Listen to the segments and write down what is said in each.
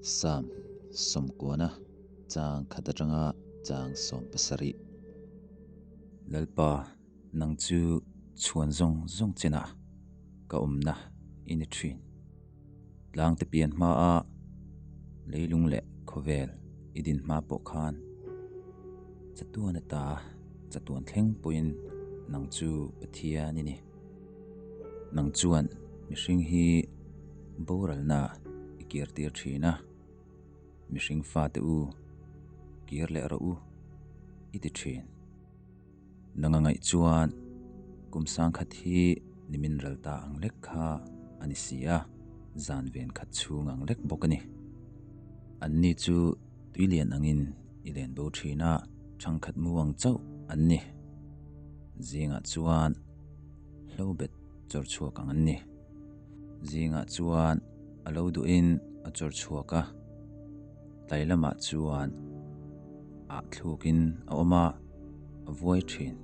Sam sawmkuana chang khat atanga chang 17. Lalpa, nang chu chhuan zawng zawng chenah ka awmna i ni thin. Tlangte pian hmaa leilung leh khawvel i din hma pawh khan chatuan ata chatuan thleng pawhin nang chu Pathian i ni. Nang chuan mihring hi boralna i kir tir thin a, mihring fate u kir leh rawh u i ti thin. Nanga ngaih chuan kum sangkhat hi nimin ral ta ang lek kha a ni si a, zan ven khat chhung ang lek bawk a ni. Anni chu tuilian angin i len bo thin a, thangkhat mu ang chauh an ni. Zingah chuan hlobet chawr chhuak ang an ni. Zingah chuan a lo duhin a chawr chhuak a, tlai lamah chuan ah thlukin a awm a, a vuai thin.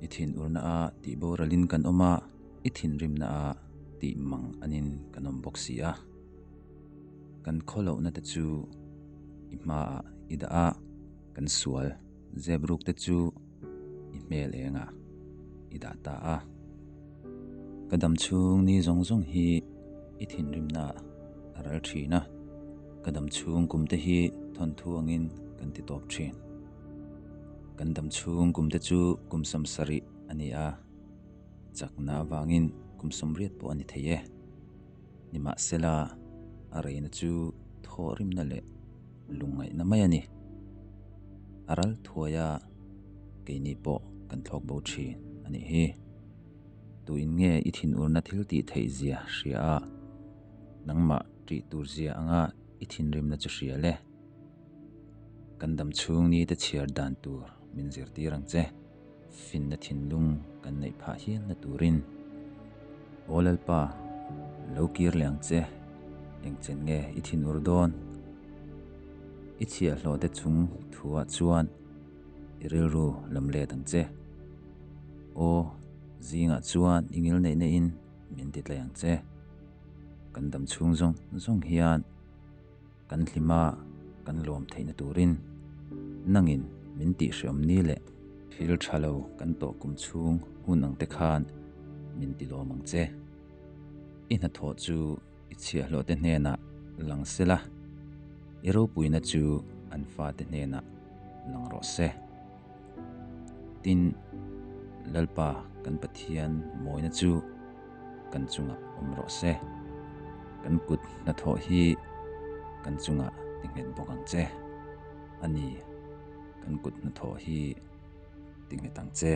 I thinurna a tih boralin kan awm a, i thinrimna a tih mang anin kan awm bawk si a. Kan khawlohna te chu i hmaah i dah a, kan sual zep ruk te chu i hmel engah i dah ta a. Ka dam chhung ni zawng zawng hi i thinrimna a ral thin a, ka dam chhung kum te hi thawnthu angin kan ti tawp thin. Kan dam chhung kum te chu kum 70 a ni a, chakna avangin kum 80 pawh a ni thei e. Nimahsela a reina chu thawhrimna leh lungngaihna mai a ni. A ral thuai a, keini pawh kan thlawk bo thin a nih hi. Tuin nge i thinurna thil tih theih zia hria a, nangmah ṭih tur zia anga i thinrimna chu hria le. Kan dam chhung ni te chhiar dan tur min zirtir ang che. Finna thinlung kan neih phah hialna turin. Aw Lalpa, lo kir leh ang che, engchen nge i thinur dawn? I chhiahhlawh te chung thuah chuan i rilru lam let ang che. Aw, zingah chuan i ngil neih na in min ti tlai ang che. Kan dam chhung zawng zawng hian kan hlim a, kan lawm theihna turin nangin min tihhreawm ni leh thil tha lo kan tawh kum chhung hun ang te khan min ti lawm ang che. I hnathawh chu i chhiahhlawh te hnenah lang se la, i ropuina chu an fate hnenah lang rawh se. Tin, Lalpa kan Pathian mawina chu kan chungah awm rawh se. Kan kut hnathawh hi kan chungah ti nghet bawk ang che. A ni, kan kut hnathawh hi ti nghet ang che.